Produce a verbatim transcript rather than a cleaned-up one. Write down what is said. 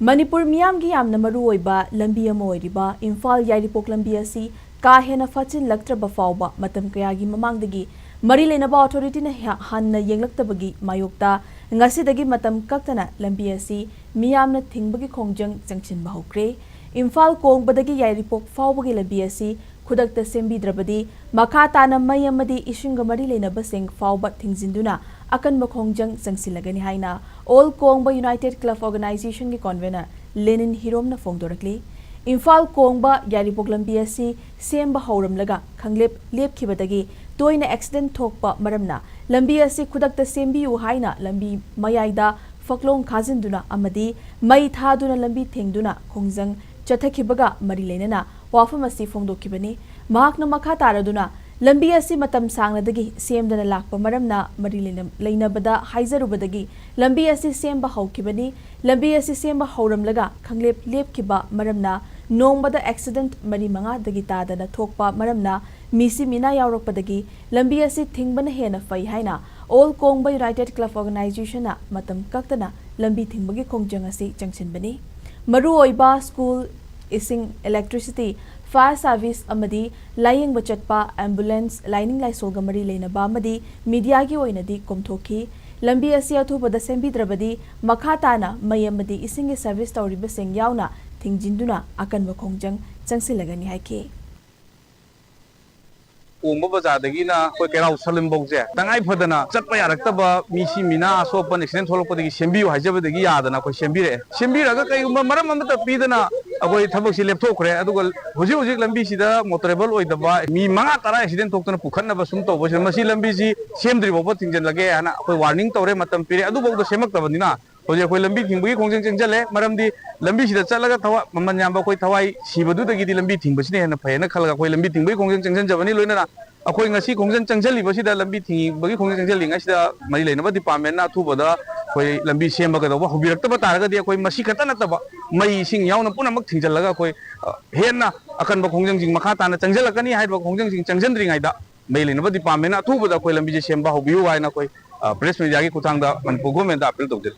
ꯃꯅꯤꯄꯨꯔ ꯃꯤꯌꯥꯝꯒꯤ ꯌꯥꯝꯅ ꯃꯔꯨ ꯑꯣꯏꯕ ꯂꯝꯕꯤ ꯑꯃ ꯑꯣꯏꯔꯤꯕ ꯏꯝꯐꯥꯜ ꯌꯥꯏꯔꯤꯄꯣꯛ ꯂꯝꯕꯤ ꯑꯁꯤ ꯀꯥ ꯍꯦꯟꯅ ꯐꯥꯆꯤꯜꯂꯛꯇ꯭ꯔꯕ ꯐꯥꯎꯕ ꯃꯇꯝ ꯀꯌꯥꯒꯤ ꯃꯃꯥꯡꯗꯒꯤ ꯃꯔꯤ ꯂꯩꯅꯕ ꯑꯣꯊꯣꯔꯤꯇꯤꯅ ꯍ-, ꯍꯟꯅ ꯌꯦꯡꯂꯛꯇꯕꯒꯤ ꯃꯥꯌꯣꯛꯇ ꯉꯁꯤꯗꯒꯤ ꯃꯇꯝ ꯀꯛꯇꯅ ꯂꯝꯕꯤ ꯑꯁꯤ ꯃꯤꯌꯥꯝꯅ ꯊꯤꯡꯕꯒꯤ ꯈꯣꯡꯖꯪ ꯆꯪꯁꯤꯟꯕ ꯍꯧꯈ꯭ꯔꯦ꯫ ꯏꯝꯐꯥꯜ ꯀꯣꯡꯕꯗꯒꯤ ꯌꯥꯏꯔꯤꯄꯣꯛ ꯐꯥꯎꯕꯒꯤ ꯂꯝꯕꯤ ꯑꯁꯤ ꯈꯨꯗꯛꯇ ꯁꯦꯝꯕꯤꯗ꯭ꯔꯕꯗꯤ ꯃꯈꯥ ꯇꯥꯅ ꯃꯩ ꯑꯃꯗꯤ ꯏꯁꯤꯡꯒ ꯃꯔꯤ ꯂꯩꯅꯕꯁꯤꯡ ꯐꯥꯎꯕ ꯊꯤꯡꯖꯤꯟꯗꯨꯅ ꯑꯀꯟꯕ ꯈꯣꯡꯖꯪ ꯆꯪꯁꯤꯜꯂꯒꯅꯤ ꯍꯥꯏꯅ ꯑꯣꯜ ꯀꯣꯡꯕ ꯌꯨꯅꯥꯏꯇꯦꯗ ꯀ꯭ꯂꯕ ꯑꯣꯔꯒꯅꯥꯏꯖꯦꯁꯟꯒꯤ ꯀꯣꯟꯚꯦꯅꯔ ꯂꯦꯅꯤꯟ ꯍꯤꯔꯣꯝꯅ ꯐꯣꯡꯗꯣꯔꯛꯂꯤ꯫ ꯏꯝꯐꯥꯜ ꯀꯣꯡꯕ ꯌꯥꯏꯔꯤꯄꯣꯛ ꯂꯝꯕꯤ ꯑꯁꯤ ꯁꯦꯝꯕ ꯍꯧꯔꯝꯂꯒ ꯈꯪꯂꯦꯞ ꯂꯦꯞꯈꯤꯕꯗꯒꯤ ꯇꯣꯏꯅ ꯑꯦꯛꯁꯤꯗꯦꯟ ꯊꯣꯛꯄ ꯃꯔꯝꯅ ꯂꯝꯕꯤ ꯑꯁꯤ ꯈꯨꯗꯛꯇ ꯁꯦꯝꯕꯤꯌꯨ ꯍꯥꯏꯅ ꯂꯝꯕꯤ ꯃꯌꯥꯏꯗ ꯐꯛꯂꯣꯡ ꯈꯥꯖꯤꯟꯗꯨꯅ ꯑꯃꯗꯤ ꯃꯩ ꯊꯥꯗꯨꯅ ꯂꯝꯕꯤ ꯊꯤꯡꯗꯨꯅ ꯈꯣꯡꯖꯪ ꯆꯠꯊꯈꯤꯕꯒ ꯃꯔꯤ ꯂꯩꯅꯅ ꯋꯥꯐꯝ ꯑꯁꯤ ꯐꯣꯡꯗꯣꯛꯈꯤꯕꯅꯤ꯫ ꯃꯍꯥꯛꯅ ꯃꯈꯥ ꯇꯥꯔꯗꯨꯅ, ꯂꯝꯕꯤ ꯑꯁꯤ ꯃꯇꯝ ꯁꯥꯡꯅꯗꯒꯤ ꯁꯦꯝꯗꯅ ꯂꯥꯛꯄ ꯃꯔꯝꯅ ꯃꯔꯤ ꯂꯩꯅ-, ꯂꯩꯅꯕꯗ ꯍꯥꯏꯖꯔꯨꯕꯗꯒꯤ ꯂꯝꯕꯤ ꯑꯁꯤ ꯁꯦꯝꯕ ꯍꯧꯈꯤꯕꯅꯤ꯫ ꯂꯝꯕꯤ ꯑꯁꯤ ꯁꯦꯝꯕ ꯍꯧꯔꯝꯂꯒ ꯈꯪꯂꯦꯞ ꯂꯦꯞꯈꯤꯕ ꯃꯔꯝꯅ ꯅꯣꯡꯃꯗ ꯑꯦꯛꯁꯤꯗꯦꯟꯠ ꯃꯔꯤ ꯃꯉꯥꯗꯒꯤ ꯇꯥꯗꯅ ꯊꯣꯛꯄ ꯃꯔꯝꯅ ꯃꯤꯁꯤ ꯃꯤꯅꯥ ꯌꯥꯎꯔꯛꯄꯗꯒꯤ ꯂꯝꯕꯤ ꯑꯁꯤ ꯊꯤꯡꯕꯅ ꯍꯦꯟꯅ ꯐꯩ ꯍꯥꯏꯅ ꯑꯣꯜ ꯀꯣꯡꯕ ꯌꯨꯅꯥꯏꯇꯦꯗ ꯀ꯭ꯂꯕ ꯑꯣꯔꯒꯅꯥꯏꯖꯦꯁꯟꯅ ꯃꯇꯝ ꯀꯛꯇꯅ ꯂꯝꯕꯤ ꯊꯤꯡꯕꯒꯤ ꯈꯣꯡꯖꯪ ꯑꯁꯤ ꯆꯪꯁꯤꯟꯕꯅꯤ꯫ ꯃꯔꯨꯑꯣꯏꯕ ꯁ꯭ꯀꯨꯜ, ꯏꯁꯤꯡ, ꯏꯂꯦꯛꯇ꯭ꯔꯤꯁꯤꯇꯤ, ꯐꯥꯌꯔ ꯁꯥꯔꯚꯤꯁ ꯑꯃꯗꯤ ꯂꯥꯌꯦꯡꯕ ꯆꯠꯄ ꯑꯦꯝꯕꯨꯂꯦꯟꯁ, ꯂꯥꯏꯅꯤꯡ ꯂꯥꯏꯁꯣꯜꯒ ꯃꯔꯤ ꯂꯩꯅꯕ ꯑꯃꯗꯤ ꯃꯤꯗꯤꯌꯥꯒꯤ ꯑꯣꯏꯅꯗꯤ ꯀꯣꯝꯊꯣꯛꯈꯤ꯫ ꯂꯝꯕꯤ ꯑꯁꯤ ꯑꯊꯨꯕꯗ ꯁꯦꯝꯕꯤꯗ꯭ꯔꯕꯗꯤ ꯃꯈꯥ ꯇꯥꯅ ꯃꯩ ꯑꯃꯗꯤ ꯏꯁꯤꯡꯒꯤ ꯁꯥꯔꯚꯤꯁ ꯇꯧꯔꯤꯕꯁꯤꯡ ꯌꯥꯎꯅ ꯊꯤꯡꯖꯤꯟꯗꯨꯅ ꯑꯀꯟꯕ ꯈꯣꯡꯖꯪ ꯆꯪꯁꯤꯜꯂꯒꯅꯤ ꯍꯥꯏꯈꯤ꯫ ꯀꯣꯡꯕ ꯕꯖꯥꯔꯗꯒꯤꯅ ꯑꯩꯈꯣꯏ ꯀꯩꯔꯥꯎ ꯁꯂꯤꯝꯐꯥꯎꯁꯦ ꯇꯉꯥꯏ ꯐꯗꯅ ꯆꯠꯄ ꯌꯥꯔꯛꯇꯕ, ꯃꯤꯁꯤ ꯃꯤꯅꯥ ꯑꯁꯣꯛ ꯑꯄꯟ ꯑꯦꯛꯁꯤꯗꯦꯟ ꯊꯣꯛꯂꯛꯄꯗꯒꯤ ꯁꯦꯝꯕꯤꯌꯨ ꯍꯥꯏꯖꯕꯗꯒꯤ ꯌꯥꯗꯅ ꯑꯩꯈꯣꯏ ꯁꯦꯝꯕꯤꯔꯛꯑꯦ꯫ ꯁꯦꯝꯕꯤꯔꯒ ꯀꯩꯒꯨꯝꯕ ꯃꯔꯝ ꯑꯃꯠꯇ ꯄꯤꯗꯅ ꯑꯩꯈꯣꯏ ꯊꯕꯛꯁꯤ ꯂꯦꯞꯊꯣꯛꯈ꯭ꯔꯦ꯫ ꯑꯗꯨꯒ ꯍꯧꯖꯤꯛ ꯍꯧꯖꯤꯛ ꯂꯝꯕꯤꯁꯤꯗ ꯃꯣꯇꯣꯔꯦꯕꯜ ꯑꯣꯏꯗꯕ ꯃꯤ ꯃꯉꯥ ꯇꯔꯥ ꯑꯦꯛꯁꯤꯗꯦꯟ ꯊꯣꯛꯇꯅ ꯄꯨꯈꯠꯅꯕ ꯁꯨꯝ ꯇꯧꯕꯁꯤꯗ ꯃꯁꯤ ꯂꯝꯕꯤꯁꯤ ꯁꯦꯝꯗ꯭ꯔꯤ ꯐꯥꯎꯕ ꯊꯤꯡꯖꯤꯜꯂꯒꯦ ꯍꯥꯏꯅ ꯑꯩꯈꯣꯏ ꯋꯥꯔꯅꯤꯡ ꯇꯧꯔꯦ, ꯃꯇꯝ ꯄꯤꯔꯦ, ꯑꯗꯨꯐꯥꯎꯗ ꯁꯦꯝꯃꯛꯇꯕꯅꯤꯅ ꯍꯧꯖꯤꯛ ꯑꯩꯈꯣꯏ ꯂꯝꯕꯤ ꯊꯤꯡꯕꯒꯤ ꯈꯣꯡꯖꯪ ꯆꯪꯁꯤꯜꯂꯦ꯫ ꯃꯔꯝꯗꯤ ꯂꯝꯕꯤꯁꯤꯗ ꯆꯠꯂꯒ ꯊꯋꯥꯏ, ꯃꯃꯜ ꯌꯥꯝꯕ ꯑꯩꯈꯣꯏ ꯊꯋꯥꯏ ꯁꯤꯕꯗꯨꯗꯒꯤꯗꯤ ꯂꯝꯕꯤ ꯊꯤꯡꯕꯁꯤꯅ ꯍꯦꯟꯅ ꯐꯩꯌꯦꯅ ꯈꯜꯂꯒ ꯑꯩꯈꯣꯏ ꯂꯝꯕꯤ ꯊꯤꯡꯕꯒꯤ ꯈꯣꯡꯖꯪ ꯆꯪꯁꯤꯟꯖꯕꯅꯤ꯫ ꯂꯣꯏꯅꯅ ꯑꯩꯈꯣꯏ ꯉꯁꯤ ꯈꯣꯡꯖꯪ ꯆꯪꯁꯤꯜꯂꯤꯕꯁꯤꯗ, ꯂꯝꯕꯤ ꯊꯤꯡꯕꯒꯤ ꯈꯣꯡꯖꯪ ꯆꯪꯁꯤꯜꯂꯤꯉꯩꯁꯤꯗ ꯃꯔꯤ ꯂꯩꯅꯕ ꯗꯤꯄꯥꯔꯠꯃꯦꯟꯅ ꯑꯊꯨꯕꯗ ꯑꯩꯈꯣꯏ ꯂꯝꯕꯤ ꯁꯦꯝꯕꯒꯗꯧꯕ ꯍꯧꯕꯤꯔꯛꯇꯕ ꯇꯥꯔꯒꯗꯤ ꯑꯩꯈꯣꯏ ꯃꯁꯤ ꯈꯛꯇ ꯅꯠꯇꯕ ꯃꯩ ꯏꯁꯤꯡ ꯌꯥꯎꯅ ꯄꯨꯝꯅꯃꯛ ꯊꯤꯡꯖꯤꯜꯂꯒ ꯑꯩꯈꯣꯏ, ꯑ, ꯍꯦꯟꯅ ꯑꯀꯟꯕ ꯈꯣꯡꯖꯪꯁꯤꯡ ꯃꯈꯥ ꯇꯥꯅ ꯆꯪꯁꯤꯜꯂꯛꯀꯅꯤ꯫ ꯍꯥꯏꯔꯤꯕ ꯈꯣꯡꯖꯪꯁꯤꯡ ꯆꯪꯁꯤꯟꯗ꯭ꯔꯤꯉꯩꯗ ꯃꯔꯤ ꯂꯩꯅꯕ ꯗꯤꯄꯥꯔꯠꯃꯦꯟꯅ ꯑꯊꯨꯕꯗ ꯑꯩꯈꯣꯏ ꯂꯝꯕꯤꯁꯦ ꯁꯦꯝꯕ ꯍꯧꯕꯤꯌꯨ ꯍꯥꯏꯅ ꯑꯩꯈꯣꯏ, ꯑ, ꯄ꯭ꯔꯦꯁ ꯃꯤꯗꯤꯌꯥꯒꯤ ꯈꯨꯠꯊꯥꯡꯗ ꯃꯅꯤꯄꯨꯔ ꯒꯣꯔꯃꯦꯟꯗ ꯑꯄꯤꯜ ꯇꯧꯖꯔꯤ꯫